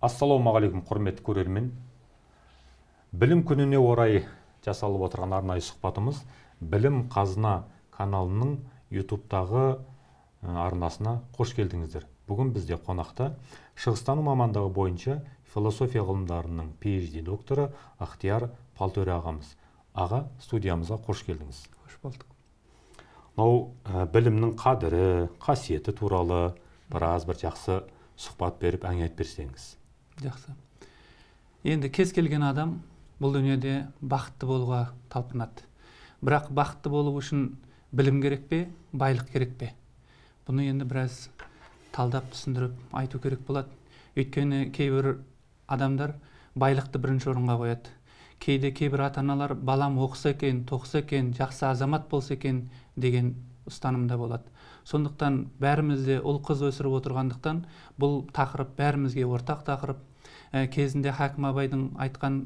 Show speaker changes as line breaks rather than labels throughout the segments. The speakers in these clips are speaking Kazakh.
Ассалаумағалейкум, құрметті көрермен. Білім күніне орай жасалып отырған арнайы сұхбатымыз Білім Қазына каналының YouTube'тағы арнасына қош келдіңіздер. Бүгін бізде қонақта шығыстану мамандығы бойынша философия ғылымдарының PhD докторы Ықтияр Палтөре ағамыз. Аға, студиямызға қош келдіңіз.
Қош болдық.
Мынау білімнің қадірі, қасиеті туралы біраз бір жақсы сұхбат беріп, әңгіме айтып берсеңіз.
Жақсы. Енді кез келген адам бұл дүниеде бақытты болуға талпынады. Бірақ бақытты болу үшін білім керек пе, байлық керек пе? Бұны енді біраз талдап түсіндіріп айту керек болады. Өйткені кейбір адамдар байлықты бірінші орынға қояды. Кейде кейбір ата-аналар балам оқыса екен, тоқыса екен, жақсы азамат болса екен деген ұстанымда болады. Сондықтан бәріміз де ұл қыз өсіріп отырғандықтан бұл тақырып бәрімізге ортақ тақырып. Кезінде Хакім Абайдың айтқан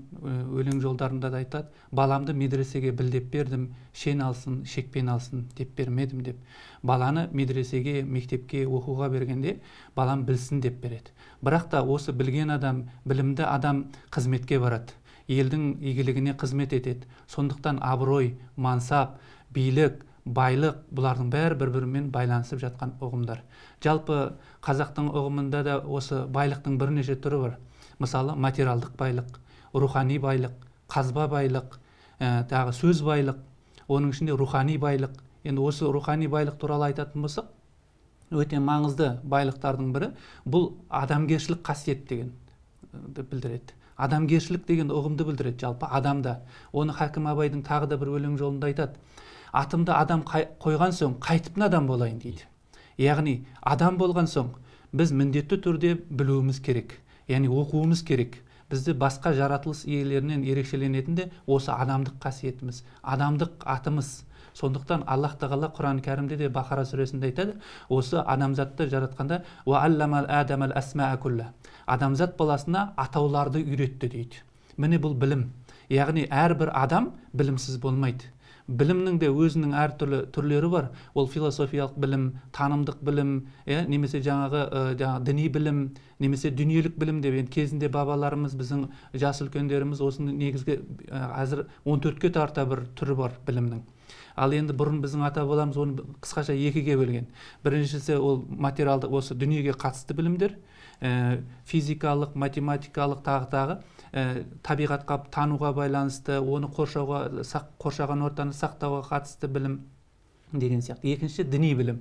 өлең жолдарында да айтады, баламды медресеге біл деп бердім, шен алсын, шекпен алсын деп бермедім деп. Баланы медресеге, мектепке оқуға бергенде балам білсін деп береді. Бірақ та осы білген адам, білімді адам қызметке барады, елдің игілігіне қызмет етеді. Сондықтан абырой, мансап, билік, байлық, бұлардың бәрі бір-бірімен байланысып жатқан ұғымдар. Жалпы қазақтың ұғымында да осы байлықтың бірнеше түрі бар. Мысалы, материалдық байлық, рухани байлық, қазба байлық, тағы сөз байлық, оның ішінде рухани байлық. Енді осы рухани байлық туралы айтатын болсақ, өте маңызды байлықтардың бірі бұл адамгершілік қасиет деген білдіреді. Адамгершілік деген ұғымды білдіреді жалпы адамда. Оны Хакім Абайдың тағы да бір өлең жолында айтады. Атымды адам қойған соң қайтып надан болайын дейді. Яғни адам болған соң біз міндетті түрде білуіміз керек. Яғни оқуымыз керек. Бізді басқа жаратылыс иелерінен ерекшеленетін де осы адамдық қасиетіміз, адамдық атымыз. Сондықтан Аллах Тағала Құран Кәрімде де Бақара сүресінде айтады, осы адамзатты жаратқанда адамзат баласына атауларды үйретті дейді. Міне бұл білім. Яғни әрбір адам білімсіз болмайды. Білімнің де өзінің әртүрлі түрлері бар. Ол философиялық білім, танымдық білім, немесе жаңағы діни білім, немесе дүниелік білім деп. Енді кезінде бабаларымыз, біздің жас үлкендеріміз осының негізгі қазір 14-ке тарта бір түрі бар білімнің. Ал енді бұрын біздің ата-бабаларымыз оны қысқаша екіге бөлген. Біріншісі ол материалдық, осы дүниеге қатысты білімдер, физикалық, математикалық, тағы-тағы, табиғатқа тануға байланысты, оны қоршауға, қоршаған ортаны сақтауға қатысты білім деген сияқты. Екіншісі діни білім.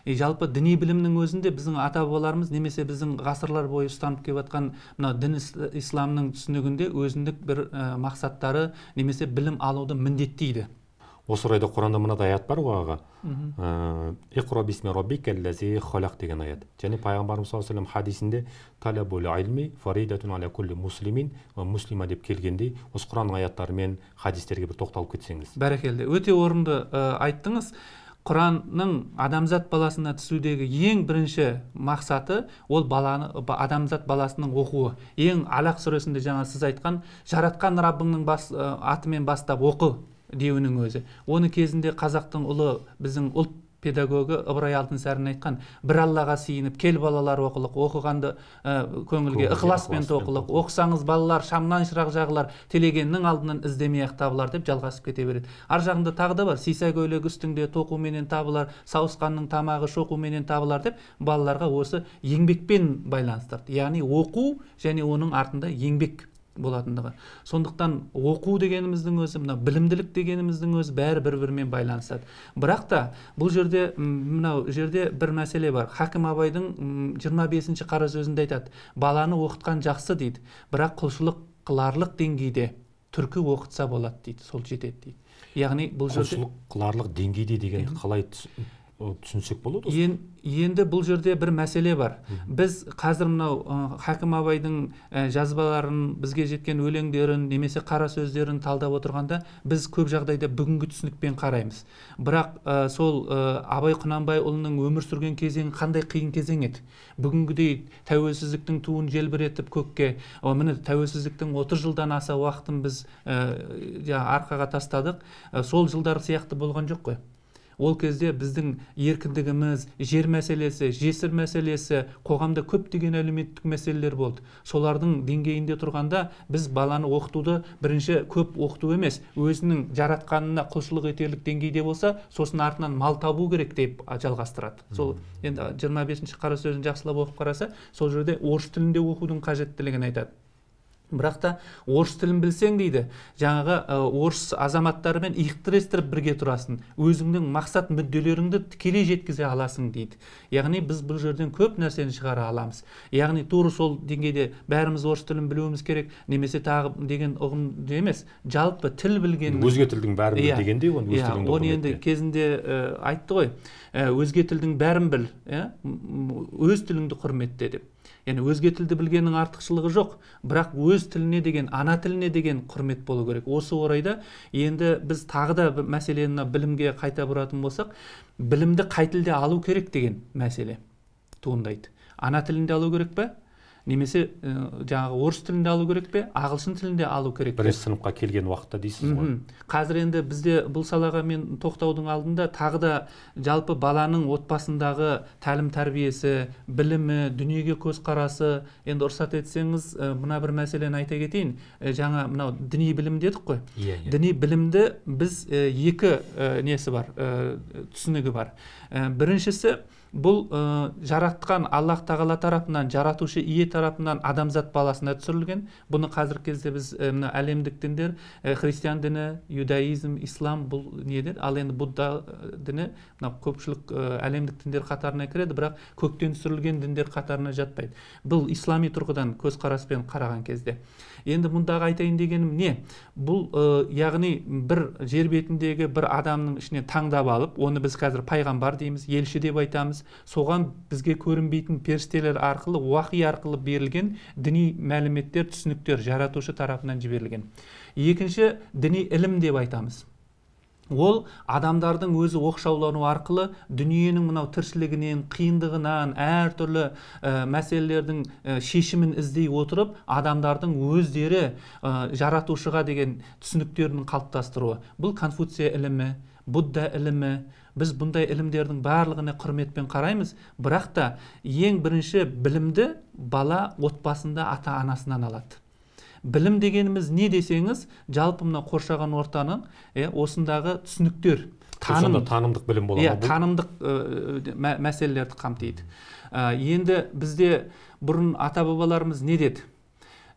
Жалпы діни білімнің өзінде біздің ата-бабаларымыз немесе біздің ғасырлар бойы ұстанып келіп жатқан мына дін исламның түсінігінде өзіндік бір мақсаттары немесе білім алуды міндеттейді.
Осы орайда Құранда мынадай аят бар ғой, аға. Иқра бисми раббикаллази халақ деген аят. Және пайғамбарымыз саллаллаху алейхи вассалам хадисінде талабул илми фаридатун аля кулли муслимин ва муслима деп келгендей, осы Құранның аяттары мен хадистерге бір тоқталып кетсеңіз.
Бәрекелді. Өте орынды айттыңыз. Құранның адамзат баласына түсудегі ең бірінші мақсаты ол баланы, адамзат баласының оқуы. Ең Алақ сүресінде жаңа сіз айтқан, жаратқан Раббыңның атымен бастап оқы деуінің өзі. Оны кезінде қазақтың ұлы, біздің ұлт педагогі Ыбырай Алтынсарин айтқан, бір Аллаға сиынып, кел балалар оқылық, оқығанды көңілге ықыласпен тоқылық, оқысаңыз балалар шамнан шырақ жағылар, телегеннің алдынан іздемей ақ табылар деп жалғасып кете береді. Ар жағында тағы да бар, сиса көйлек үстіңде тоқуменен табылар, сауысқанның тамағы шоқуменен табылар деп балаларға осы еңбекпен байланыстырды. Яғни оқу және оның артында еңбек болатындығы. Сондықтан оқу дегеніміздің өзі, мына білімділік дегеніміздің өзі бәрі бір-бірімен байланысады. Бірақ та бұл жерде, мынау жерде бір мәселе бар. Хакім Абайдың 25-ші қара сөзінде айтады, баланы оқытқан жақсы дейді, бірақ құлшылық қыларлық деңгейде түркі оқытса болады дейді, сол жетеді дейді. Яғни бұл жерде
құлшылық қыларлық деңгейде дегенді қалай түсінсек болады?
Енді бұл жерде бір мәселе бар. Біз қазір мынау Хакім Абайдың жазбаларын, бізге жеткен өлеңдерін немесе қара сөздерін талдап отырғанда біз көп жағдайда бүгінгі түсінікпен қараймыз. Бірақ сол Абай Құнанбайұлының өмір сүрген кезеңі қандай қиын кезең еді? Бүгінгідей тәуелсіздіктің туын желбіретіп көкке, міне тәуелсіздіктің 30 жылдан аса уақытын біз арқаға тастадық. Сол жылдар сияқты болған жоқ қой. Ол кезде біздің еркіндігіміз, жер мәселесі, жесір мәселесі, қоғамда көптеген әлеуметтік мәселелер болды. Солардың деңгейінде тұрғанда біз баланы оқытуды бірінші көп оқыту емес, өзінің жаратқанына құлшылық етерлік деңгейде болса, сосын артынан мал табу керек деп жалғастырады. Сол енді 25-ші қара сөзін жақсылап оқып қараса, сол жерде орыс тілінде оқудың қажеттілігін айтады. Бірақ та орыс тілін білсең дейді, жаңағы орыс азаматтарымен иық тірестіріп бірге тұрасың, өзіңнің мақсат мүдделеріңді тікелей жеткізе аласың дейді. Яғни біз бұл жерден көп нәрсені шығара аламыз. Яғни тура сол деңгейде бәріміз орыс тілін білуіміз керек, немесе тағы деген ұғым емес, жалпы тіл білген.
Өзге тілдің бәрін біл дегендей, оны өз тіліңді.
Оны енді кезінде айтты ғой, өзге тілдің бәрін біл, өз тіліңді құрметте деп. Яғни өзге тілді білгеннің артықшылығы жоқ, бірақ өз тіліне деген, ана тіліне деген құрмет болу керек. Осы орайда енді біз тағы да мәселені білімге қайта бұратын болсақ, білімді қай тілде алу керек деген мәселе туындайды. Ана тілінде алу керек пе? Немесе жаңағы орыс тілінде алу керек пе? Ағылшын тілінде алу керек пе?
Бірінші сыныпқа келген уақытта дейсіз ғой.
Қазір енді бізде бұл салаға мен тоқтаудың алдында тағы да жалпы баланың отбасындағы тәлім тәрбиесі, білімі, дүниеге көзқарасы, енді рұқсат етсеңіз, мына бір мәселені айта кетейін. Жаңа мынау діни білім дедік қой. Діни білімді біз екі несі бар, түсінігі бар. Біріншісі бұл жаратқан Аллах Тағала тарапынан, жаратушы ие тарапынан адамзат баласына түсірілген. Бұны қазіргі кезде біз мына әлемдік діндер, христиан діні, иудаизм, ислам бұл недер? Ал енді Будда діні мына көпшілік әлемдік діндер қатарына кіреді, бірақ көктен түсірілген діндер қатарына жатпайды. Бұл ислами тұрғыдан көзқараспен қараған кезде. Енді мұндағы айтайын дегенім не? Бұл яғни бір жер бетіндегі бір адамның ішіне таңдап алып, оны біз қазір пайғамбар дейміз, елші деп айтамыз. Соған бізге көрінбейтін періштелер арқылы, уахи арқылы берілген діни мәліметтер, түсініктер жаратушы тарапынан жіберілген. Екінші, діни ілім деп айтамыз. Ол адамдардың өзі оқшаулану арқылы дүниенің мынау тіршілігінен, қиындығынан, әртүрлі мәселелердің шешімін іздей отырып, адамдардың өздері жаратушыға деген түсініктерін қалыптастыруы. Бұл Конфуция ілімі, Будда ілімі. Біз бұндай ілімдердің барлығына құрметпен қараймыз, бірақ та ең бірінші білімді бала отбасында ата-анасынан алады. Білім дегеніміз не десеңіз, жалпы мына қоршаған ортаның осындағы түсініктер, таным,
танымдық білім болады.
Иә, танымдық мәселелерді қамтиды. Енді бізде бұрын ата-бабаларымыз не деді?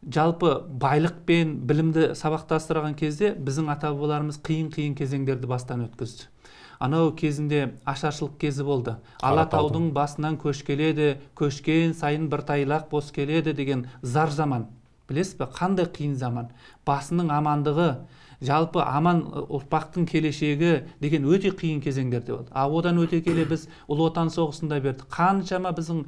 Жалпы байлық пен білімді сабақтастырған кезде біздің ата-бабаларымыз қиын-қиын кезеңдерді бастан өткізді. Анау кезінде ашаршылық кезі болды. Алатаудың басынан көш келеді, көшкен сайын бір тайлақ бос келеді деген зар заман. Білесіз бе, қандай қиын заман. Басының амандығы, жалпы аман ұрпақтың келешегі деген өте қиын кезеңдерде болды. А одан өте келе біз Ұлы Отан соғысында бердік. Қаншама біздің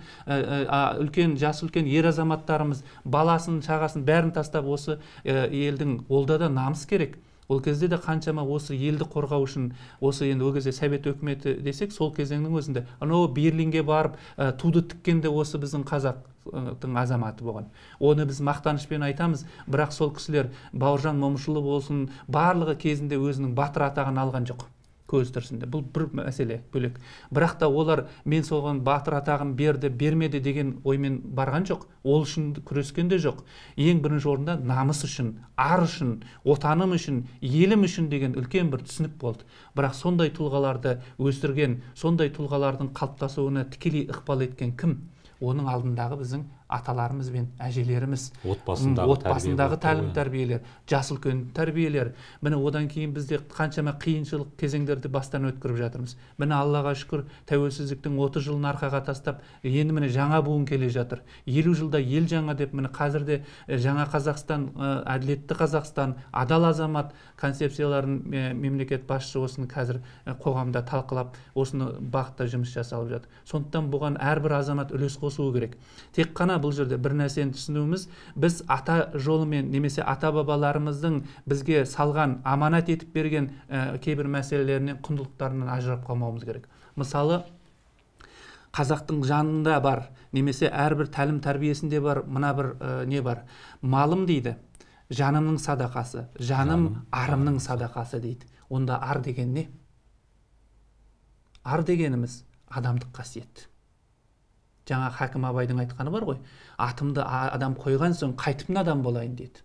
үлкен, жас үлкен ер азаматтарымыз баласын, шағасын бәрін тастап осы елдің олда да намыс керек. Ол кезде де қаншама осы елді қорғау үшін, осы енді ол кезде Совет өкіметі десек, сол кезеңнің өзінде анау Берлинге барып туды тіккенде осы біздің қазақтың азаматы болған. Оны біз мақтанышпен айтамыз, бірақ сол кісілер Бауыржан Момышұлы болсын, барлығы кезінде өзінің батыр атағын алған жоқ. Көз тірісінде. Бұл бір мәселе бөлек. Бірақ та олар мен соған батыр атағын берді, бермеді деген оймен барған жоқ. Ол үшін күрескен де жоқ. Ең бірінші орында намыс үшін, ар үшін, отаным үшін, елім үшін деген үлкен бір түсінік болды. Бірақ сондай тұлғаларды өсірген, сондай тұлғалардың қалыптасуына тікелей ықпал еткен кім? Оның алдындағы біздің аталарымыз бен әжелеріміз, отбасындағы тәлім тәрбиелер, жас үлкен тәрбиелер. Міне одан кейін бізде қаншама қиыншылық кезеңдерді бастан өткеріп жатырмыз. Міне Аллаға шүкір, тәуелсіздіктің 30 жылын арқаға тастап, енді міне жаңа буын келе жатыр. 50 жылда ел жаңа деп, міне қазірде жаңа Қазақстан, әділетті Қазақстан, адал азамат концепцияларын мемлекет басшысы осыны қазір қоғамда талқылап, осыны бағытта жұмыс жасалып жатыр. Сондықтан бұған әрбір азамат үлес қосуы керек. Тек қана бұл жерде бір нәрсені түсінуіміз, біз ата жолымен немесе ата-бабаларымыздың бізге салған, аманат етіп берген кейбір мәселелерінен, құндылықтарынан ажырап қалмауымыз керек. Мысалы, қазақтың жанында бар, немесе әрбір тәлім тәрбиесінде бар, мына бір не бар? Малым дейді, жанымның садақасы, жаным арымның садақасы дейді. Онда ар деген не? Ар дегеніміз адамдық қасиет. Жаңа Хакім Абайдың айтқаны бар ғой, атымды адам қойған соң қайтып надан болайын деді.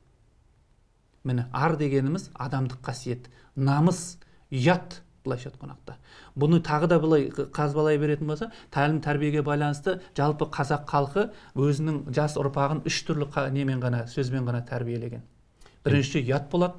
Міне, ар дегеніміз адамдық қасиет, намыс, ұят, былайша айтқанда. Бұны тағы да былай қазбалай беретін болса, тәлім тәрбиеге байланысты жалпы қазақ халқы өзінің жас ұрпағын үш түрлі немен ғана, сөзбен ғана тәрбиелеген. Бірінші ұят болады,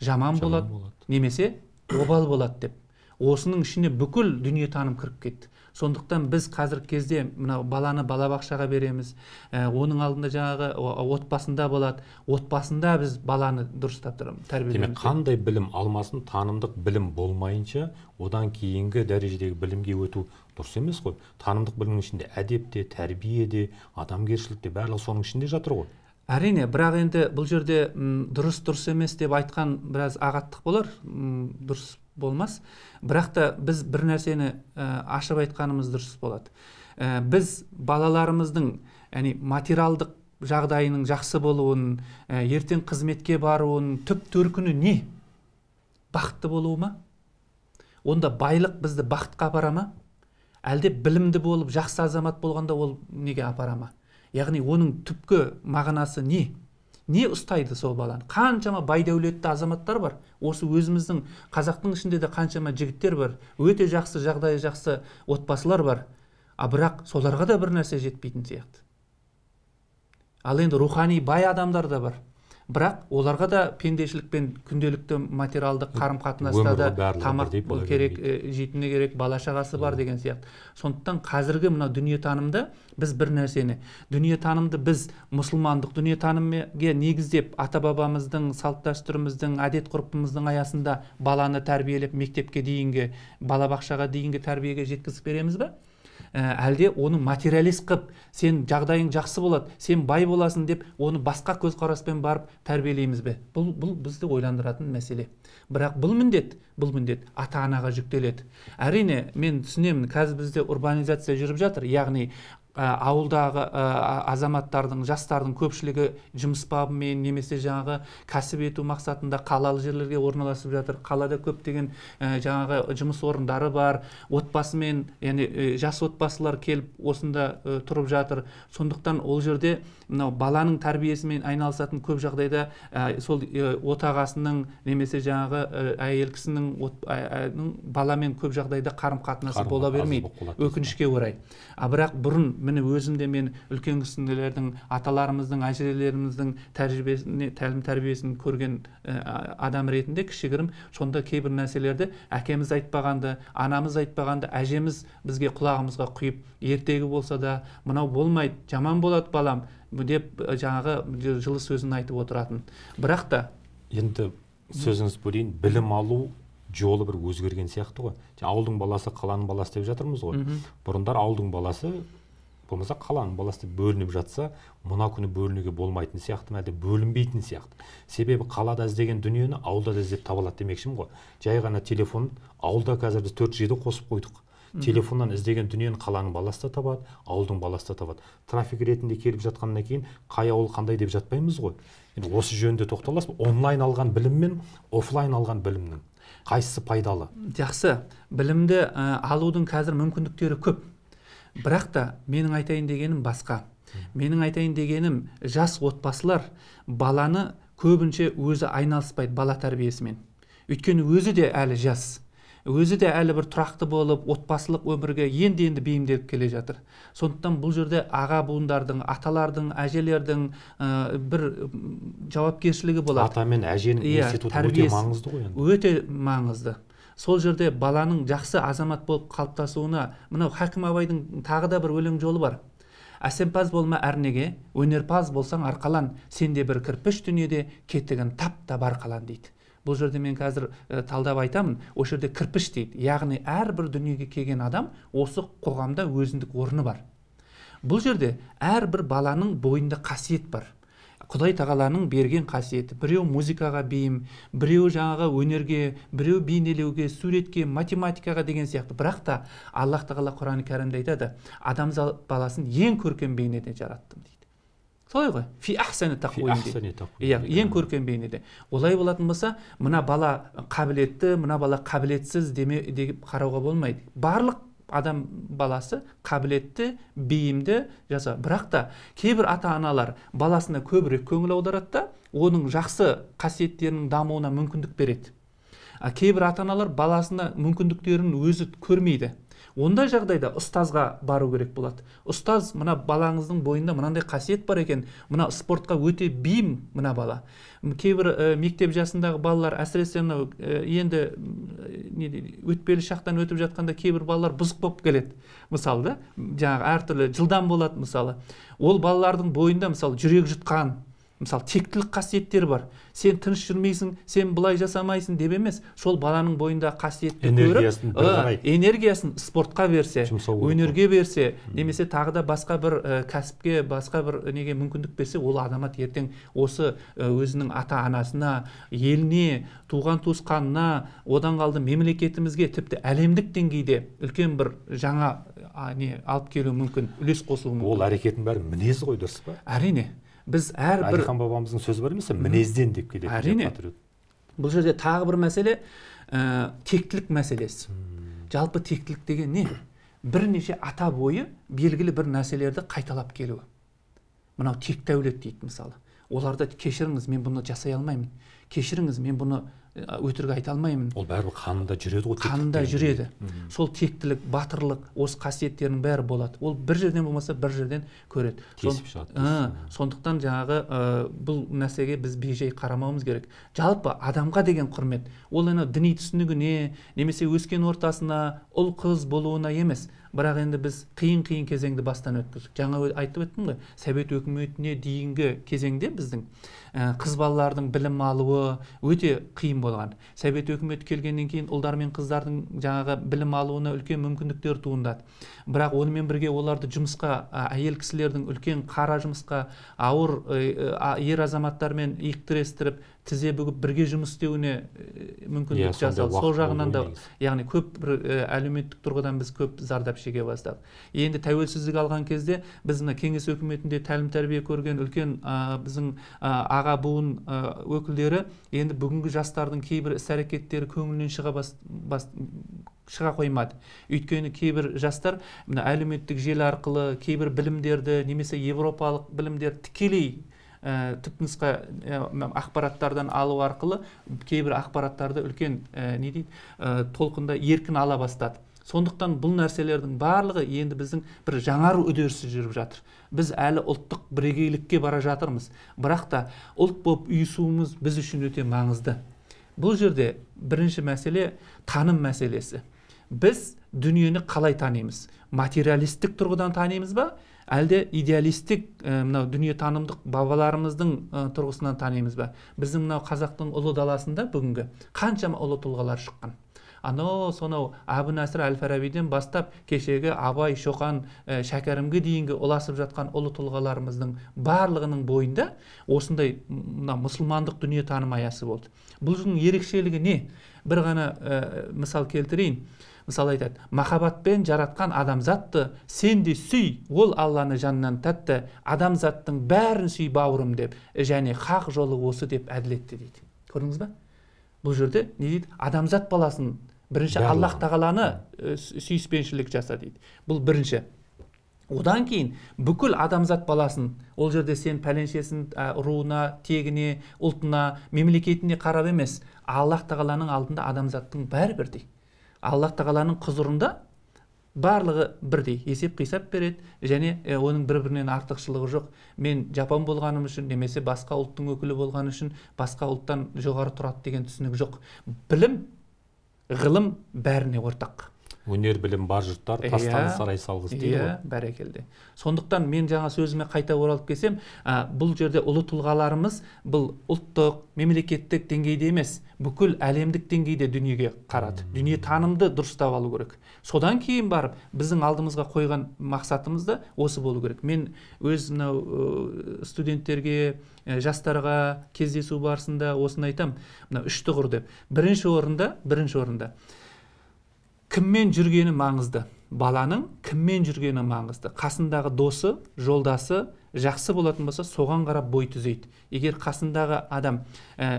жаман болады, немесе обал болады деп. Осының ішіне бүкіл дүниетаным кіріп кетті. Сондықтан біз қазіргі кезде мына баланы балабақшаға береміз, оның алдында жаңағы отбасында болады. Отбасында біз баланы дұрыстап тәрбиелейміз.
Демек, қандай білім алмасын, танымдық білім болмайынша, одан кейінгі дәрежедегі білімге өту дұрыс емес қой. Танымдық білімнің ішінде әдеп те, тәрбие де, адамгершілік те, барлығы соның ішінде жатыр ғой.
Әрине, бірақ енді бұл жерде дұрыс емес деп айтқан біраз ағаттық болар, дұрыс болмас. Бірақ та біз бір нәрсені ашып айтқанымыз дұрыс болады. Біз балаларымыздың, яғни материалдық жағдайының жақсы болуын, ертең қызметке баруын, түп төркіні не? Бақытты болуы ма? Онда байлық бізді бақытқа апара ма? Әлде білімді болып, жақсы азамат болғанда ол неге апара ма? Яғни оның түпкі мағынасы не? Не ұстайды сол баланы? Қаншама бай дәулетті азаматтар бар. Осы өзіміздің қазақтың ішінде де қаншама жігіттер бар. Өте жақсы, жағдайы жақсы отбасылар бар. А бірақ соларға да бір нәрсе жетпейтін сияқты. Ал енді рухани бай адамдар да бар. Бірақ оларға да пендешілікпен күнделікті материалдық қарым-қатынаста да тамақ керек, жейтіні керек, бала шағасы бар деген сияқты. Сондықтан қазіргі мына дүниетанымда біз бір нәрсені, дүниетанымды біз мұсылмандық дүниетанымға негіздеп, ата-бабамыздың, салт-дәстүріміздің, әдет-ғұрпымыздың аясында баланы тәрбиелеп, мектепке дейінгі, балабақшаға дейінгі тәрбиеге жеткізіп береміз бе? Әлде оны материалист қып, сен жағдайың жақсы болады, сен бай боласың деп оны басқа көзқараспен барып тәрбиелейміз бе? Бұл бізді ойландыратын мәселе. Бірақ бұл міндет ата-анаға жүктеледі. Әрине, мен түсінемін, қазір бізде урбанизация жүріп жатыр, яғни ауылдағы азаматтардың, жастардың көпшілігі жұмыс бабымен немесе жаңағы кәсіп ету мақсатында қалалы жерлерге орналасып жатыр. Қалада көптеген жаңағы жұмыс орындары бар, отбасымен, яғни жас отбасылар келіп осында тұрып жатыр. Сондықтан ол жерде мынау баланың тәрбиесімен айналысатын көп жағдайда сол отағасының немесе жаңағы әйел кісінің баламен көп жағдайда қарым-қатынасы бола бермейді, өкінішке орай. А бірақ бұрын міне өзімде мен үлкен кісілердің, аталарымыздың, әжелеріміздің тәжірибесіне, тәлім тәрбиесін көрген адам ретінде кішігірім сонда кейбір нәрселерді әкеміз айтпағанды, анамыз айтпағанды, әжеміз бізге құлағымызға құйып, ертегі болса да мынау болмайды, жаман болады балам деп жаңағы жылы сөзін айтып отыратын. Бірақ та
енді сөзіңіз бөлейін, білім алу жолы бір өзгерген сияқты ғой. Ауылдың баласы, қаланың баласы деп жатырмыз ғой. Бұрындар ауылдың баласы болмаса қаланың баласы деп бөлініп жатса, мына күні бөлінуге болмайтын сияқты, әлде бөлінбейтін сияқты. Себебі қалада іздеген дүниені ауылда да іздеп таба алады демекшімін ғой. Жай ғана телефон, ауылда қазір біз 4G-ді қосып қойдық. Телефоннан іздеген дүниені қаланың баласы да табады, ауылдың баласы да табады. Трафик ретінде келіп жатқаннан кейін қай ауыл қандай деп жатпаймыз ғой. Енді осы жөнінде тоқталасыз ба? Онлайн алған білім мен офлайн алған білімнің қайсысы пайдалы?
Жақсы, білімді алудың қазір мүмкіндіктері көп. Бірақ та менің айтайын дегенім басқа. Менің айтайын дегенім, жас отбасылар баланы көбінше өзі айналыспайды бала тәрбиесімен. Өйткені өзі де әлі жас. Өзі де әлі бір тұрақты болып, отбасылық өмірге енді-енді бейімделіп келе жатыр. Сондықтан бұл жерде аға буындардың, аталардың, әжелердің бір жауапкершілігі болады.
Ата мен әженің институты өте маңызды ғой енді.
Өте маңызды. Сол жерде баланың жақсы азамат болып қалыптасуына, мынау Хакім Абайдың тағы да бір өлең жолы бар. Әсемпаз болма әрнеге, өнерпаз болсаң арқалан, сен де бір кірпіш дүниеде кетігін тап та бар қалан дейді. Бұл жерде мен қазір талдап айтамын, осы жерде кірпіш дейді. Яғни әрбір дүниеге келген адам осы қоғамда өзіндік орны бар. Бұл жерде әрбір баланың бойында қасиет бар. Құдай тағаланың берген қасиеті. Біреу музыкаға бейім, біреу жаңағы өнерге, біреу бейнелеуге, суретке, математикаға деген сияқты. Бірақ та Аллах тағала Құран-ы Кәрімде айтады, адамзат баласын ең көркем бейнеде жараттым дейді. Солай ғой? Фи ахсани тақуим дейді. Иә, ең көркем бейнеде. Олай болатын болса, мына бала қабілетті, мына бала қабілетсіз деп қарауға болмайды. Барлық адам баласы қабілетті, бейімді жаса. Бірақ та кейбір ата-аналар баласына көбірек көңіл аударады да, оның жақсы қасиеттерінің дамуына мүмкіндік береді. А кейбір ата-аналар баласына мүмкіндіктерін өзі көрмейді. Ондай жағдайда ұстазға бару керек болады. Ұстаз, мына балаңыздың бойында мынандай қасиет бар екен, мына спортқа өте бейім мына бала. Кейбір мектеп жасындағы балалар, әсіресе мынау енді өтпелі шақтан өтіп жатқанда кейбір балалар бұзық болып келеді. Мысалы да, жаңағы әртүрлі жылдам болады мысалы. Ол балалардың бойында мысалы жүрек жұтқан, мысалы тектілік қасиеттері бар. Сен тыныш жүрмейсің, сен былай жасамайсың деп емес, сол баланың бойында қасиетті көріп, энергиясын спортқа берсе, өнерге берсе, немесе тағы да басқа бір кәсіпке, басқа бір неге мүмкіндік берсе, ол азамат ертең осы өзінің ата-анасына, еліне, туған туысқанына, одан қалды мемлекетімізге, тіпті әлемдік деңгейде үлкен бір жаңа не алып келуі мүмкін, үлес қосуы мүмкін.
Ол әрекеттің бәрі мінез ғой, дұрыс па?
Әрине. Біз әрбір
Әлихан бабамыздың сөзі бар емес пе, мінезден деп келеді.
Әрине. Бұл жерде тағы бір мәселе, тектілік мәселесі. Жалпы тектілік деген не? Бірнеше ата бойы белгілі бір нәрселерді қайталап келуі. Мынау текті әулет дейді мысалы. Оларда кешіріңіз, мен бұны жасай алмаймын. Кешіріңіз, мен бұны өтірік айта алмаймын.
Ол бәрібір қанында жүреді ғой.
Қанында жүреді. Сол тектілік, батырлық, осы қасиеттерінің бәрі болады. Ол бір жерден болмаса бір жерден көреді.
Кесіп шығады.
Сондықтан жаңағы бұл нәрсеге біз бейжай қарамауымыз керек. Жалпы адамға деген құрмет, ол ана діни түсінігіне, немесе өскен ортасына, ұл қыз болуына емес. Бірақ енді біз қиын-қиын кезеңді бастан өткіздік. Жаңа айтып өттім ғой, Совет өкіметіне дейінгі кезеңде біздің қыз балалардың білім алуы өте қиын болған. Совет өкіметі келгеннен кейін ұлдар мен қыздардың жаңағы білім алуына үлкен мүмкіндіктер туындады. Бірақ онымен бірге оларды жұмысқа, әйел кісілердің үлкен қара жұмысқа, ауыр ер азаматтармен иық тірестіріп, тізе бүгіп бірге жұмыс істеуіне мүмкіндік жасалды. Сол жағынан да, яғни көп бір әлеуметтік тұрғыдан біз көп зардап шеге бастадық. Енді тәуелсіздік алған кезде біз мына кеңес өкіметінде тәлім-тәрбие көрген үлкен біздің аға буын өкілдері енді бүгінгі жастардың кейбір іс-әрекеттері көңілінен шыға қоймады. Өйткені кейбір жастар мына әлеуметтік желі арқылы кейбір білімдерді немесе европалық білімдерді тікелей түпнұсқа ақпараттардан алу арқылы кейбір ақпараттарды үлкен не дейді толқында еркін ала бастады. Сондықтан бұл нәрселердің барлығы енді біздің бір жаңару үдерісі жүріп жатыр. Біз әлі ұлттық бірегейлікке бара жатырмыз. Бірақ та ұлт болып ұйысуымыз біз үшін өте маңызды. Бұл жерде бірінші мәселе таным мәселесі. Біз дүниені қалай танимыз? Материалистік тұрғыдан танимыз ба? Әлде идеалистік мынау дүниетанымдық бабаларымыздың тұрғысынан танимыз ба? Біздің мынау қазақтың ұлы даласында бүгінгі қаншама ұлы тұлғалар шыққан. Анау сонау Әбу Насыр әл-Фарабиден бастап кешегі Абай, Шоқан, Шәкәрімге дейінгі ұласып жатқан ұлы тұлғаларымыздың барлығының бойында осындай мына мұсылмандық дүниетаным аясы болды. Бұл ерекшелігі не? Бір ғана мысал келтірейін. Мысалы айтады, махаббатпен жаратқан адамзатты сен де сүй, ол Алланы жанынан тәтті, адамзаттың бәрін сүй бауырым деп, және хақ жолы осы деп әділетті дейді. Көрдіңіз ба? Бұл жерде не дейді? Адамзат баласын бірінші Аллах тағаланы сүйіспеншілік жаса дейді. Бұл бірінші. Одан кейін бүкіл адамзат баласын, ол жерде сен пәленшесін руына, тегіне, ұлтына, мемлекетіне қарап емес, Аллах тағаланың алдында адамзаттың бәрі бірдей. Аллах тағаланың құзырында барлығы бірдей есеп қисап береді, және оның бір-бірінен артықшылығы жоқ. Мен жапон болғаным үшін немесе басқа ұлттың өкілі болғаным үшін басқа ұлттан жоғары тұрады деген түсінік жоқ. Білім, ғылым бәріне ортақ.
Өнер, білім бар жұрттар тастан сарай салғыз дейді ғой.
Бәрекелді. Сондықтан мен жаңа сөзіме қайта оралып келсем, бұл жерде ұлы тұлғаларымыз бұл ұлттық, мемлекеттік деңгейде емес, бүкіл әлемдік деңгейде дүниеге қарады. Дүние танымды дұрыстап алу керек. Содан кейін барып біздің алдымызға қойған мақсатымыз да осы болу керек. Мен өз мынау студенттерге, жастарға кездесу барысында осыны айтам, мына үш тұғыр деп. Бірінші орында кіммен жүргені маңызды. Баланың кіммен жүргені маңызды. Қасындағы досы, жолдасы, жақсы болатын болса, соған қарап бой түзейді. Егер қасындағы адам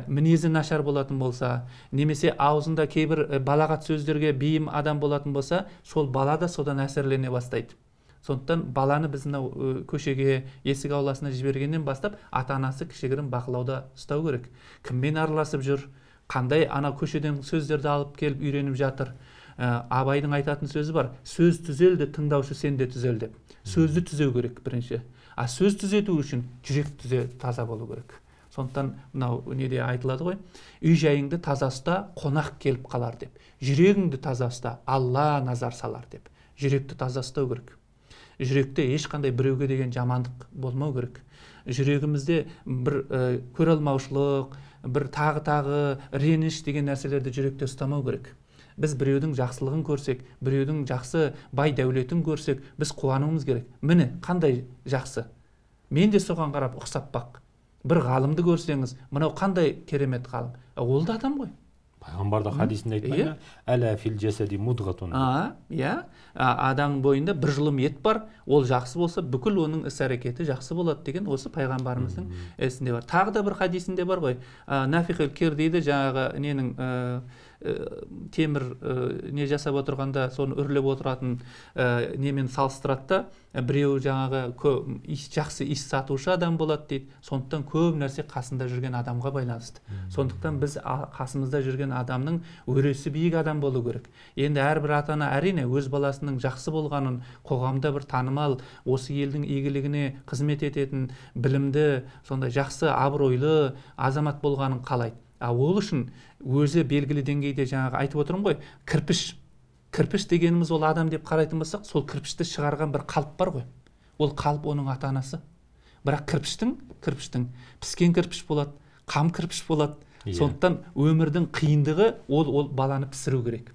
мінезі нашар болатын болса, немесе аузында кейбір балағат сөздерге бейім адам болатын болса, сол бала да содан әсерлене бастайды. Сондықтан баланы біз мынау көшеге, есік ауласына жібергеннен бастап ата-анасы кішігірім бақылауда ұстау керек. Кіммен араласып жүр, қандай ана көшеден сөздерді алып келіп үйреніп жатыр. Абайдың айтатын сөзі бар: сөз түзелді, тыңдаушы сен де түзел деп. Сөзді түзеу керек бірінші. А сөз түзету үшін жүрек таза болу керек. Сондықтан мынау неде айтылады ғой, үй жайыңды таза ұста, қонақ келіп қалар деп. Жүрегіңді таза ұста, Алла назар салар деп. Жүректі таза ұстау керек. Жүректе ешқандай біреуге деген жамандық болмау керек. Жүрегімізде бір көре алмаушылық, бір тағы реніш деген нәрселерді жүректе ұстамау керек. Біз біреудің жақсылығын көрсек, біреудің жақсы бай дәулетін көрсек, біз қуануымыз керек. Міне, қандай жақсы. Мен де соған қарап ұқсап бақ. Бір ғалымды көрсеңіз, мынау қандай керемет ғалым. Ол да адам ғой.
Пайғамбар да хадисінде айтпай ма? Әла фил жасади мудғатун.
Иә. Адамның бойында бір жұлым ет бар, ол жақсы болса, бүкіл оның іс-әрекеті жақсы болады деген осы пайғамбарымыздың ісінде бар. Тағы да бір хадисінде бар ғой. Нафихил кир дейді, жаңағы ненің темір не жасап отырғанда соны үрлеп отыратын немен салыстырады да, біреу жаңағы жақсы иіс сатушы адам болады дейді. Сондықтан көп нәрсе қасында жүрген адамға байланысты. Сондықтан біз қасымызда жүрген адамның өресі биік адам болу керек. Енді әрбір ата-ана әрине өз баласының жақсы болғанын, қоғамда бір танымал, осы елдің игілігіне қызмет ететін, білімді, сондай жақсы абыройлы азамат болғанын қалайды. А ол үшін өзі белгілі деңгейде жаңағы айтып отырмын ғой, кірпіш. Кірпіш дегеніміз ол адам деп қарайтын болсақ, сол кірпішті шығарған бір қалып бар ғой. Ол қалып оның ата-анасы. Бірақ кірпіштің піскен кірпіш болады, қам кірпіш болады. Сондықтан өмірдің қиындығы ол баланы пісіру керек.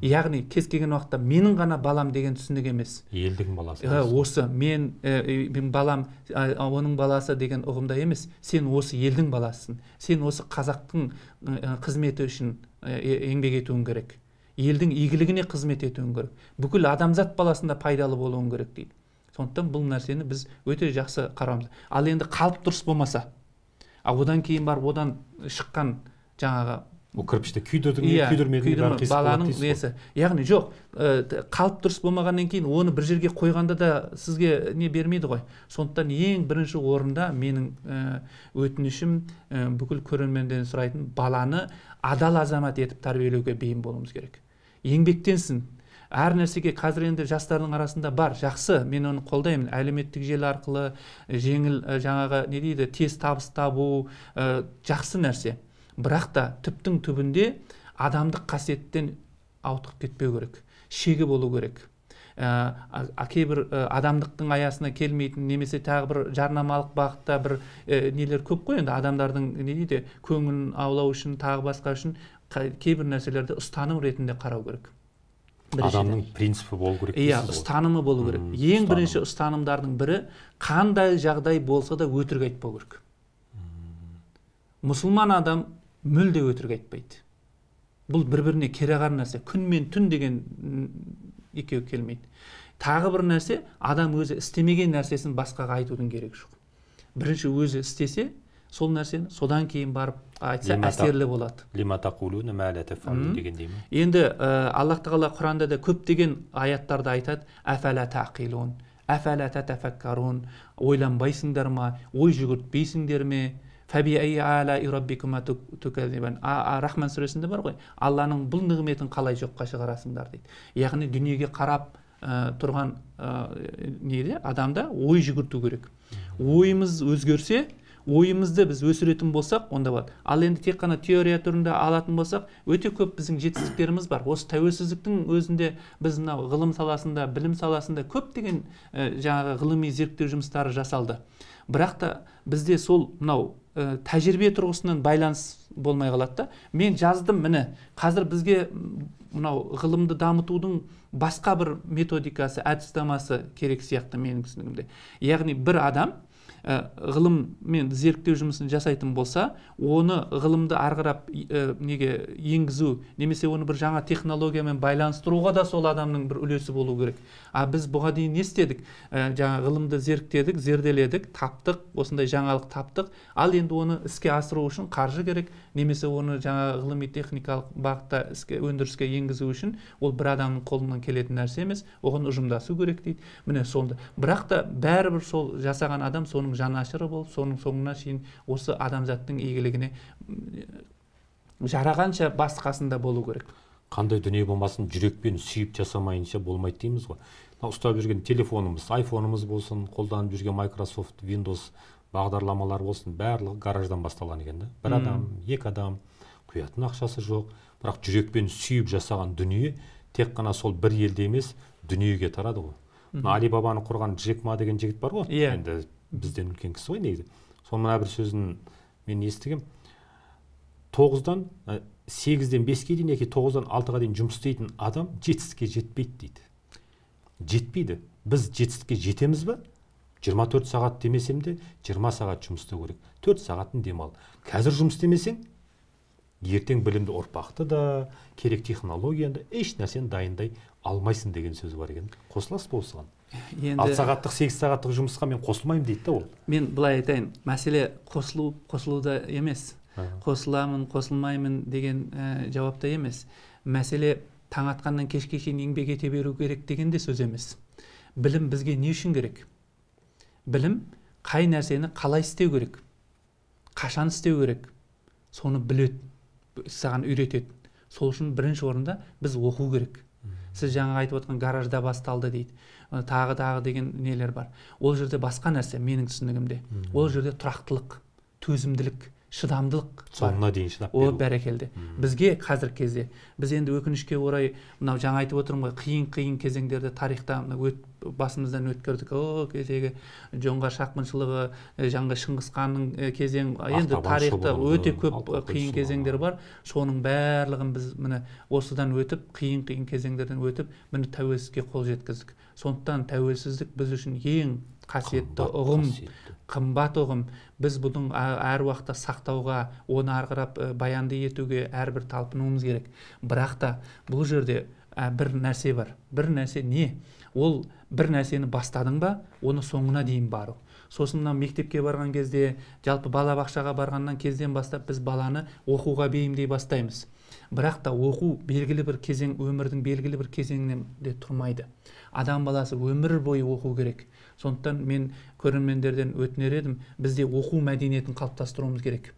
Яғни кез келген уақытта менің ғана балам деген түсінік емес.
Елдің баласы.
Осы мен балам, оның баласы деген ұғымда емес. Сен осы елдің баласысың. Сен осы қазақтың қызметі үшін еңбек етуің керек. Елдің игілігіне қызмет етуің керек. Бүкіл адамзат баласында пайдалы болуың керек дейді. Сондықтан бұл нәрсені біз өте жақсы қарауымыз. Ал енді қалып дұрыс болмаса, одан кейін барып одан шыққан жаңағы
ол кірпішті күйдірдің, күйдірмедің бәрі қисық
баланың несі. Яғни жоқ, қалып дұрыс болмағаннан кейін оны бір жерге қойғанда да сізге не бермейді ғой. Сондықтан ең бірінші орында менің өтінішім, бүкіл көрерменден сұрайтын, баланы адал азамат етіп тәрбиелеуге бейім болуымыз керек. Еңбектенсін. Әр нәрсеге қазір енді жастардың арасында бар, жақсы, мен оны қолдаймын. Әлеуметтік желі арқылы жеңіл жаңағы не дейді, тез табыс табу жақсы нәрсе. Бірақ та түптің түбінде адамдық қасиеттен ауытқып кетпеу керек, шегі болу керек. Кейбір адамдықтың аясына келмейтін, немесе тағы бір жарнамалық бағытта бір нелер көп қой енді, адамдардың не дейді, көңілін аулау үшін, тағы басқа үшін кейбір нәрселерді ұстаным ретінде қарау керек.
Адамның принципі болу керек.
Иә, ұстанымы болу керек. Ең бірінші ұстанымдардың бірі, қандай жағдай болса да өтірік айтпау керек. Мұсылман адам мүлде өтірік айтпайды. Бұл бір-біріне кереғар нәрсе. Күн мен түн деген екеуі келмейді. Тағы бір нәрсе, адам өзі істемеген нәрсесін басқаға айтудың керегі жоқ. Бірінші өзі істесе, сол нәрсені содан кейін барып айтса әсерлі болады.
Лима тақулуна ма ла тафалун дегендей ме?
Енді Аллах тағала Құранда да көптеген аяттарды айтады. Афала тақилун, афала татафаккарун, ойланбайсыңдар ма, ой жүгіртпейсіңдер ме? Фаби айи алаи раббикума туказзибан. Рахман сүресінде бар ғой. Алланың бұл нығметін қалай жоққа шығарасыңдар дейді. Яғни дүниеге қарап тұрған неде адамда ой жүгірту керек. Ойымыз өзгерсе, ойымызды біз өсіретін болсақ, онда болады. Ал енді тек қана теория түрінде алатын болсақ, өте көп біздің жетістіктеріміз бар. Осы тәуелсіздіктің өзінде біз мынау ғылым саласында, білім саласында көптеген жаңағы ғылыми зерттеу жұмыстары жасалды. Бірақ та бізде сол мынау тәжірибе тұрғысынан байланыс болмай қалады да. Мен жаздым, міне, қазір бізге мынау ғылымды дамытудың басқа бір методикасы, әдіснамасы керек сияқты менің түсінігімде. Яғни бір адам ғылым мен зерттеу жұмысын жасайтын болса, оны ғылымды ары қарап неге енгізу немесе оны бір жаңа технологиямен байланыстыруға да сол адамның бір үлесі болу керек. А біз бұға дейін не істедік? Жаңа ғылымды зерттедік, зерделедік, таптық, осындай жаңалық таптық. Ал енді оны іске асыру үшін қаржы керек, немесе оны жаңа ғылыми техникалық бағытта іске, өндіріске енгізу үшін ол бір адамның қолынан келетін нәрсе емес, оған ұжымдасу керек дейді. Міне сонда. Бірақ та бәрібір сол жасаған адам соның жанашыры болып, соның соңына шейін осы адамзаттың игілігіне жарағанша бас қасында болу керек.
Қандай дүние болмасын жүрекпен сүйіп жасамайынша болмайды дейміз ғой. Ұстап жүрген телефонымыз, айфонымыз болсын, қолданып жүрген Microsoft, Windows бағдарламалар болсын, барлығы гараждан басталған екен да. Бір адам, екі адам, құятын ақшасы жоқ, бірақ жүрекпен сүйіп жасаған дүние тек қана сол бір елде емес, дүниеге тарады ғой. Алибабаны құрған Джек Ма деген жігіт бар ғой, енді бізден үлкен кісі ғой негізі. Соның мына бір сөзін мен естігем. 9-дан 8-ден 5-ке дейін, яки 9-дан 6-ға дейін жұмыс істейтін адам жетістікке жетпейді дейді. Жетпейді. Біз жетістікке жетеміз бе? 24 сағат демесем де 20 сағат жұмыс істеу керек. 4 сағатын демал. Қазір жұмыс істемесең, ертең білімді ұрпақты да, керек технологияны да, еш нәрсені дайындай алмайсың деген сөз бар екен. Қосыласыз ба осыған?
Енді
6 сағаттық, 8 сағаттық жұмысқа мен қосылмаймын дейді да ол.
Мен былай айтайын, мәселе қосылу, қосылуда емес. Қосыламын, қосылмаймын деген жауапта емес. Мәселе таң атқаннан кешке шейін еңбек ете беру керек деген де сөз емес. Білім бізге не үшін керек? Білім қай нәрсені қалай істеу керек, қашан істеу керек, соны біледі, саған үйретеді. Сол үшін бірінші орында біз оқу керек. Сіз жаңа айтып отқан гаражда басталды дейді, тағы деген нелер бар. Ол жерде басқа нәрсе менің түсінігімде. Ол жерде тұрақтылық, төзімділік, шыдамдылық.
Соңына дейін шыдап беру.
О, бәрекелді. Бізге қазіргі кезде, біз енді өкінішке орай, мынау жаңа айтып отырмын ғой, қиын-қиын кезеңдерді тарихта басымыздан өткердік. О, кезегі Жоңғар шапқыншылығы, жаңғы Шыңғыс ханның кезең, енді тарихта өте көп қиын кезеңдер бар. Соның барлығын біз міне осыдан өтіп, қиын-қиын кезеңдерден өтіп, міне тәуелсіздікке қол жеткіздік. Сондықтан тәуелсіздік біз үшін ең қасиетті ұғым, қымбат ұғым. Біз бұның әр уақытта сақтауға, оны ары қарап баянды етуге әрбір талпынуымыз керек. Бірақ та бұл жерде бір нәрсе бар. Бір нәрсе не? Ол бір нәрсені бастадың ба, оны соңына дейін бару. Сосын мына мектепке барған кезде, жалпы балабақшаға барғаннан кезден бастап біз баланы оқуға бейімдей бастаймыз. Бірақ та оқу белгілі бір кезең, өмірдің белгілі бір кезеңінен де тұрмайды. Адам баласы өмір бойы оқу керек. Сондықтан мен көрермендерден өтінер едім, бізде оқу мәдениетін қалыптастыруымыз керек.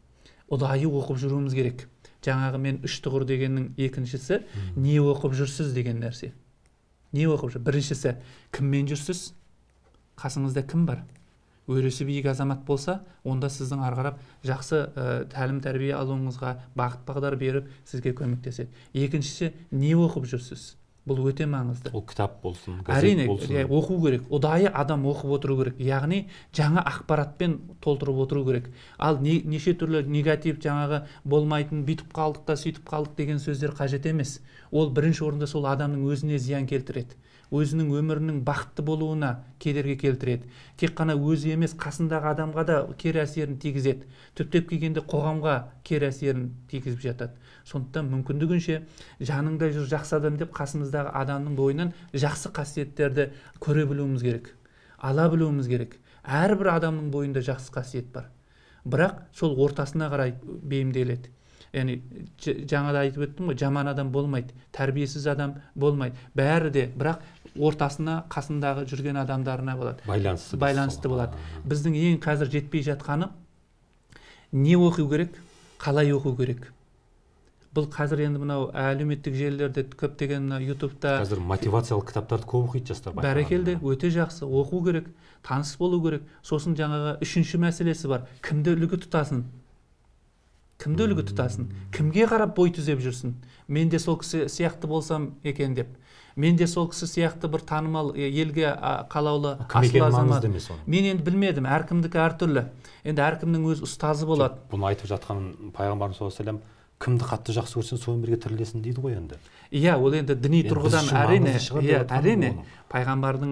Ұдайы оқып жүруіміз керек. Жаңағы мен үш тұғыр дегеннің екіншісі, не оқып жүрсіз деген нәрсе. Не оқып жүр? Біріншісі, кіммен жүрсіз? Қасыңызда кім бар? Өресі биік азамат болса, онда сіздің ары қарап жақсы тәлім тәрбие алуыңызға бағыт бағдар беріп, сізге көмектеседі. Екіншісі, не оқып жүрсіз? Бұл өте маңызды.
Ол кітап болсын, газет болсын.
Әрине, оқу керек. Ұдайы адам оқып отыру керек. Яғни жаңа ақпаратпен толтырып отыру керек. Ал неше түрлі негатив, жаңағы болмайтын, бүйтіп қалдық та, сөйтіп қалдық деген сөздер қажет емес. Ол бірінші орында сол адамның өзіне зиян келтіреді. Өзінің өмірінің бақытты болуына кедергі келтіреді. Тек қана өзі емес, қасындағы адамға да кері әсерін тигізеді. Түптеп келгенде қоғамға кері әсерін тигізіп жатады. Сондықтан мүмкіндігінше жаныңда жүр жақсы адам деп қасымыздағы адамның бойынан жақсы қасиеттерді көре білуіміз керек, ала білуіміз керек. Әрбір адамның бойында жақсы қасиет бар. Бірақ сол ортасына қарай бейімделеді. Яғни жаңа да айтып өттім ғой, жаман адам болмайды, тәрбиесіз адам болмайды. Бәрі де, бірақ ортасына, қасындағы жүрген адамдарына болады. Байланысты болады. Біздің ең қазір жетпей жатқаны не оқу керек, қалай оқу керек. Бұл қазір енді мынау әлеуметтік желілерде көптеген мына ютубта
қазір мотивациялық кітаптарды көп оқиды жастар.
Бәрекелді, өте жақсы, оқу керек, таныс болу керек. Сосын жаңағы үшінші мәселесі бар. Кімді үлгі тұтасың? Кімді үлгі тұтасың? Кімге қарап бой түзеп жүрсің? Мен де сол кісі сияқты болсам екен деп. Мен де сол кісі сияқты бір танымал, елге қалаулы асыл азамат. Мен енді білмедім, әркімдікі әртүрлі. Енді әркімнің өз ұстазы болады.
Бұны айтып жатқан пайғамбарымыз саллаллаху алейхи вассалам Кімді қатты жақсы көрсең, сонымен бірге тірілесің дейді ғой енді.
Иә, ол енді діни тұрғыдан әрине, иә, әрине. Пайғамбардың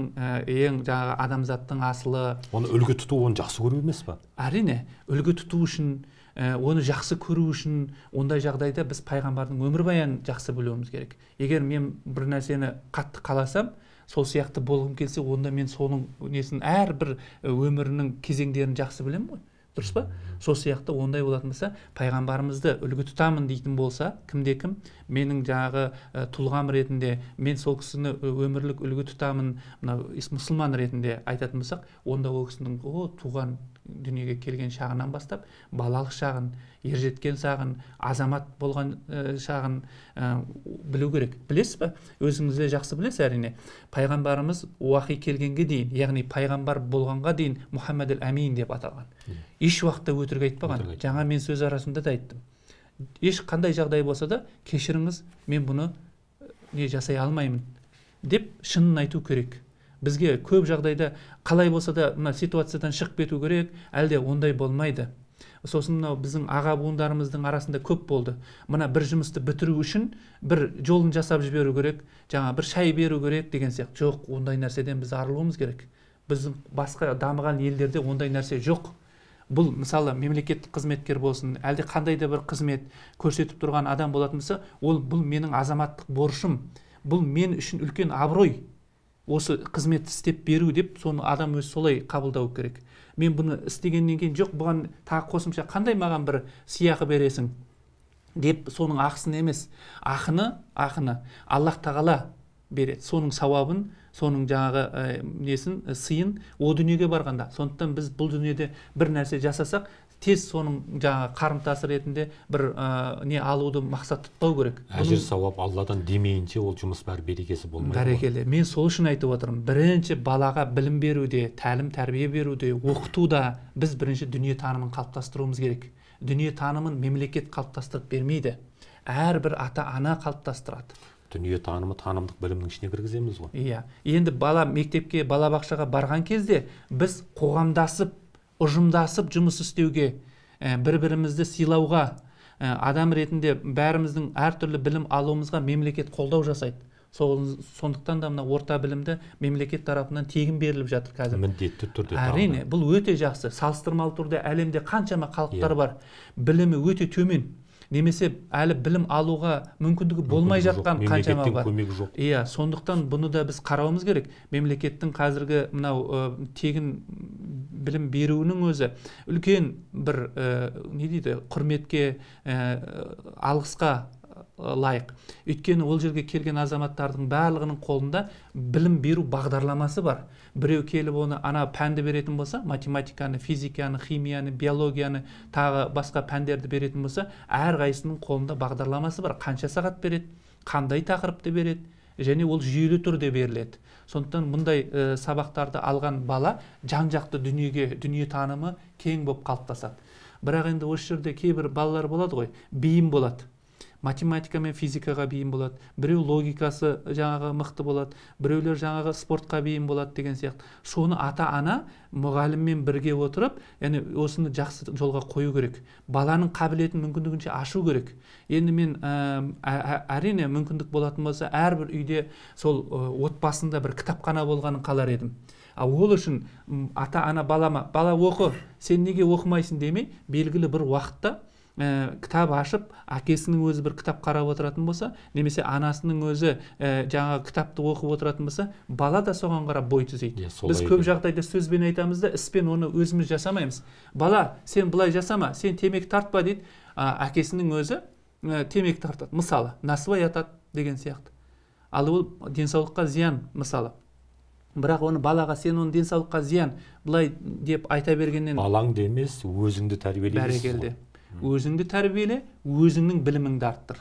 ең жаңағы адамзаттың асылы.
Оны үлгі тұту, оны жақсы көру емес па?
Әрине, үлгі тұту үшін, оны жақсы көру үшін ондай жағдайда біз пайғамбардың өмірбаянын жақсы білуіміз керек. Егер мен бір нәрсені қатты қаласам, сол сияқты болғым келсе, онда мен соның несін, әрбір өмірінің кезеңдерін жақсы білемін ғой. Дұрыс па? Сол сияқты ондай болатын болса, пайғамбарымызды үлгі тұтамын дейтін болса, кімде-кім менің жаңағы тұлғам ретінде, мен сол кісіні өмірлік үлгі тұтамын, мына мұсылман ретінде айтатын болсақ, онда ол кісінің туған дүниеге келген шағынан бастап, балалық шағын, ержеткен шағын, азамат болған шағын білу керек. Білесіз бе? Өзіңіз де жақсы білесіз әрине. Пайғамбарымыз уахи келгенге дейін, яғни пайғамбар болғанға дейін Мұхаммад әл-Амин деп аталған. Еш уақытта өтірік айтпаған. Жаңа мен сөз арасында да айттым. Еш қандай жағдай болса да, кешіріңіз, мен бұны не жасай алмаймын деп шынын айту керек. Бізге көп жағдайда қалай болса да мына ситуациядан шығып кету керек, әлде ондай болмайды. Сосын мынау біздің аға буындарымыздың арасында көп болды. Мына бір жұмысты бітіру үшін бір жолын жасап жіберу керек, жаңа бір шай беру керек деген сияқты. Жоқ, ондай нәрседен біз арылуымыз керек. Біздің басқа дамыған елдерде ондай нәрсе жоқ. Бұл мысалы мемлекеттік қызметкер болсын, әлде қандай да бір қызмет көрсетіп тұрған адам болатын болса, ол бұл менің азаматтық борышым, бұл мен үшін үлкен абырой. Осы қызметті істеп беру деп соны адам өзі солай қабылдау керек. Мен бұны істегеннен кейін жоқ, бұған тағы қосымша қандай маған бір сыйақы бересің деп соның ақысын емес, ақыны Аллах тағала береді. Соның сауабын, соның жаңағы несін, сыйын о дүниеге барғанда. Сондықтан біз бұл дүниеде бір нәрсе жасасақ, тез соның жаңағы қарымтасы ретінде бір не алуды мақсат тұтпау керек.
Әжір сауап Алладан демейінше ол жұмыс бәрі берекесі болмайды.
Бәрекелді. Мен сол үшін айтып отырмын. Бірінші балаға білім беруде, тәлім тәрбие беруде, оқытуда біз бірінші дүние танымын қалыптастыруымыз керек. Дүние танымын мемлекет қалыптастырып бермейді. Әрбір ата-ана қалыптастырады.
Дүние танымы танымдық білімнің ішіне кіргіземіз ғой.
Иә. Енді бала мектепке, балабақшаға барған кезде біз қоғамдасып, ұжымдасып жұмыс істеуге, бір-бірімізді сыйлауға, адам ретінде бәріміздің әртүрлі білім алуымызға мемлекет қолдау жасайды. Сондықтан да мына орта білімді мемлекет тарапынан тегін беріліп жатыр қазір.
Міндетті түрде.
Әрине, бұл өте жақсы. Салыстырмалы түрде әлемде қаншама халықтар бар, білімі өте төмен, немесе әлі білім алуға мүмкіндігі болмай жатқан қаншама бар.
Көмегі жоқ.
Иә, сондықтан бұны да біз қарауымыз керек. Мемлекеттің қазіргі мынау тегін білім беруінің өзі үлкен бір не дейді, құрметке, алғысқа лайық. Өйткені ол жерге келген азаматтардың барлығының қолында білім беру бағдарламасы бар. Біреу келіп оны ана пәнді беретін болса, математиканы, физиканы, химияны, биологияны, тағы басқа пәндерді беретін болса, әрқайсысының қолында бағдарламасы бар. Қанша сағат береді, қандай тақырыпты береді, және ол жүйелі түрде беріледі. Сондықтан мұндай сабақтарды алған бала жан-жақты дүниеге, дүние танымы кең болып қалыптасады. Бірақ енді осы жерде кейбір балалар болады ғой, бейім болады. Математика мен физикаға бейім болады, біреу логикасы жаңағы мықты болады, біреулер жаңағы спортқа бейім болады деген сияқты. Соны ата-ана мұғаліммен бірге отырып, яғни осыны жақсы жолға қою керек. Баланың қабілетін мүмкіндігінше ашу керек. Енді мен әрине мүмкіндік болатын болса, әрбір үйде сол отбасында бір кітапхана болғанын қалар едім. А ол үшін ата-ана балама, бала оқы, сен неге оқымайсың демей, белгілі бір уақытта кітап ашып, әкесінің өзі бір кітап қарап отыратын болса, немесе анасының өзі жаңағы кітапты оқып отыратын болса, бала да соған қарап бой түзейді. Біз көп жағдайда сөзбен айтамыз да, іспен оны өзіміз жасамаймыз. Бала, сен былай жасама, сен темекі тартпа дейді, әкесінің өзі темекі тартады. Мысалы, насыбай атады деген сияқты. Ал ол денсаулыққа зиян, мысалы. Бірақ оны балаға, сен оны денсаулыққа зиян, былай деп айта бергеннен
балаңды емес, өзіңді тәрбиелейсің.
Бәрекелді. Өзіңді тәрбиеле, өзіңнің біліміңді арттыр.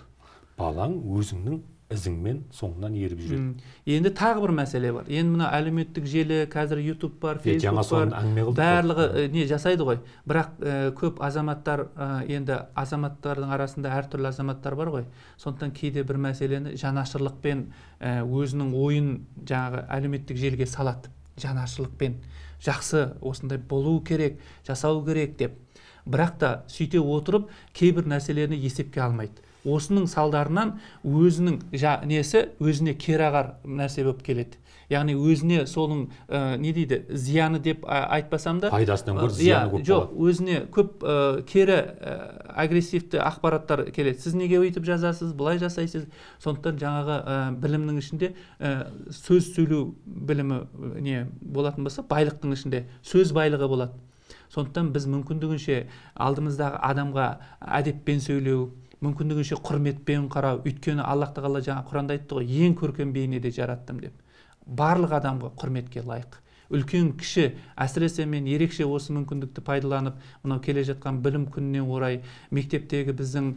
Балаң өзіңнің ізіңмен соңынан еріп жүреді.
Енді тағы бір мәселе бар. Енді мына әлеуметтік желі, қазір YouTube бар, Facebook бар, барлығы не жасайды ғой. Бірақ көп азаматтар, енді азаматтардың арасында әртүрлі азаматтар бар ғой. Сондықтан кейде бір мәселені жанашырлықпен өзінің ойын жаңағы әлеуметтік желіге салады. Жанашырлықпен жақсы осындай болу керек, жасау керек деп. Бірақ та сөйте отырып кейбір нәрселерді есепке алмайды. Осының салдарынан өзінің несі өзіне керағар нәрсе болып келеді. Яғни өзіне соның не дейді, зияны деп айтпасам да,
пайдасынан гөрі зияны көп болады.
Жоқ, өзіне көп кері агрессивті ақпараттар келеді. Сіз неге өйтіп жазасыз, былай жасайсыз. Сондықтан жаңағы білімнің ішінде сөз сөйлеу білімі не болатын болса, байлықтың ішінде сөз байлығы болады. Сондықтан біз мүмкіндігінше алдымыздағы адамға әдеппен сөйлеу, мүмкіндігінше құрметпен қарау. Өйткені Аллах тағала жаңа Құранда айтты ғой, ең көркем бейнеде жараттым деп. Барлық адамға құрметке лайық. Үлкен кіші, әсіресе мен ерекше осы мүмкіндікті пайдаланып, мынау келе жатқан білім күніне орай мектептегі біздің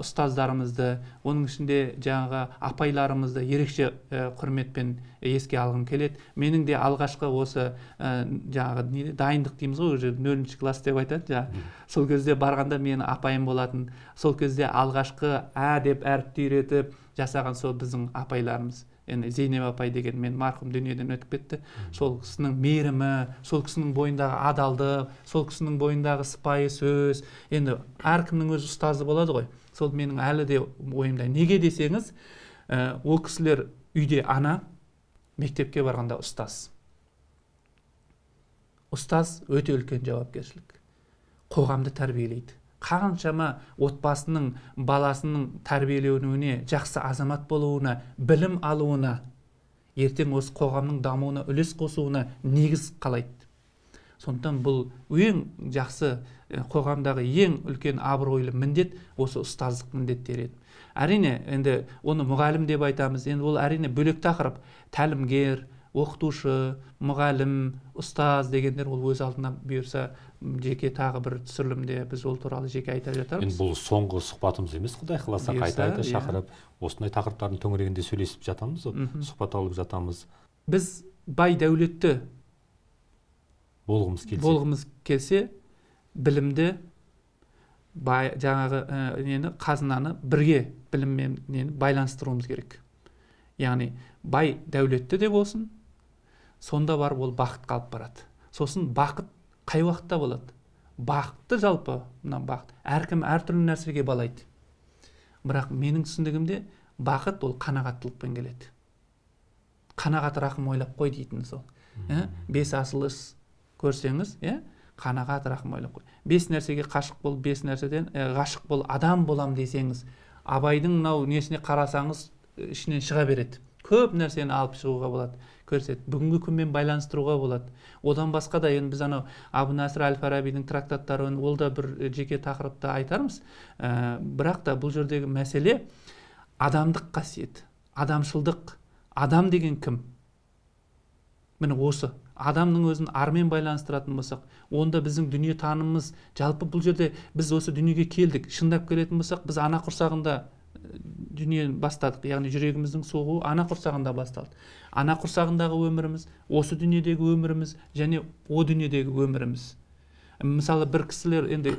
ұстаздарымызды, оның ішінде жаңағы апайларымызды ерекше құрметпен еске алғым келеді. Менің де алғашқы осы жаңағы дайындық дейміз ғой, уже 0-ші класс деп айтады, жаңа. Сол кезде барғанда менің апайым болатын. Сол кезде алғашқы ә деп әріпті үйретіп жасаған сол біздің апайларымыз. Енді Зейнеп апай деген мен марқұм дүниеден өтіп кетті. Сол кісінің мейірімі, сол кісінің бойындағы адалдық, сол кісінің бойындағы сыпайы сөз. Енді әркімнің өз ұстазы болады ғой. Сол менің әлі де ойымда. Неге десеңіз, ол кісілер үйде ана, мектепке барғанда ұстаз. Ұстаз өте үлкен жауапкершілік. Қоғамды тәрбиелейді. Қаншама отбасының, баласының тәрбиеленуіне, жақсы азамат болуына, білім алуына, ертең осы қоғамның дамуына үлес қосуына негіз қалайды. Сондықтан бұл ең жақсы, қоғамдағы ең үлкен абыройлы міндет осы ұстаздық міндеттері еді. Әрине, енді оны мұғалім деп айтамыз. Енді ол әрине бөлек тақырып. Тәлімгер, оқытушы, мұғалім, ұстаз дегендер ол өз алдына бұйырса жеке тағы бір түсірілімде біз ол туралы жеке айта жатармыз.
Енді бұл соңғы сұхбатымыз емес, Құдай қаласа қайта-қайта шақырып, осындай тақырыптардың төңірегінде сөйлесіп жатамыз, сұхбат алып жатамыз.
Біз бай дәулетті болғымыз келсе, білімді, бай жаңағы нені, қазынаны бірге біліммен нені байланыстыруымыз керек. Яғни бай дәулетті де болсын, сонда барып ол бақытқа алып барады. Сосын бақыт қай уақытта болады? Бақытты жалпы, мына бақыт, әркім әртүрлі нәрсеге балайды. Бірақ менің түсінігімде бақыт ол қанағаттылықпен келеді. Қанағат рақым ойлап қой дейтін сол. Бес асыл іс көрсеңіз, қанағат рақым ойлап қой. Бес нәрсеге қашық бол, бес нәрседен ғашық бол, адам болам десеңіз, Абайдың мынау несіне қарасаңыз, ішінен шыға береді. Көп нәрсені алып шығуға болады, көрсет. Бүгінгі күнмен байланыстыруға болады. Одан басқа да енді біз анау Абу Насыр әл-Фарабидің трактаттарын, ол да бір жеке тақырыпта айтармыз. Бірақ та бұл жердегі мәселе адамдық қасиет, адамшылдық. Адам деген кім? Міне осы. Адамның өзін армен байланыстыратын болсақ, онда біздің дүние танымымыз, жалпы бұл жерде біз осы дүниеге келдік, шындап келетін болсақ, біз ана құрсағында дүниені бастадық, яғни жүрегіміздің соғуы ана құрсағында басталды. Ана құрсағындағы өміріміз, осы дүниедегі өміріміз және о дүниедегі өміріміз. Мысалы, бір кісілер енді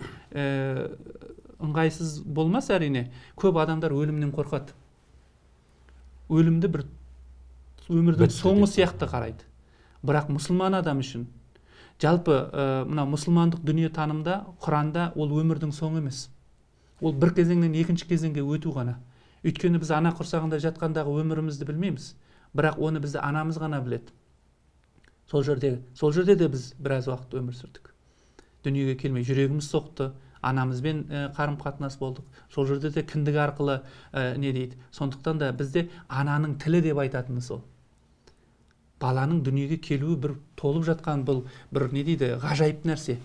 ыңғайсыз болмас әрине, көп адамдар өлімнен қорқады. Өлімді бір өмірдің соңы сияқты қарайды. Бірақ мұсылман адам үшін, жалпы мына мұсылмандық дүние танымда, Құранда ол өмірдің соңы емес. Ол бір кезеңнен екінші кезеңге өту ғана. Өйткені біз ана құрсағында жатқандағы өмірімізді білмейміз. Бірақ оны бізді анамыз ғана біледі. Сол жерде де біз біраз уақыт өмір сүрдік. Дүниеге келмей жүрегіміз соқты, анамызбен қарым-қатынас болдық. Сол жерде де кіндік арқылы не дейді. Сондықтан да бізде ананың тілі деп айтатыны сол. Баланың дүниеге келуі бір толып жатқан бұл бір не дейді, ғажайып нәрсе.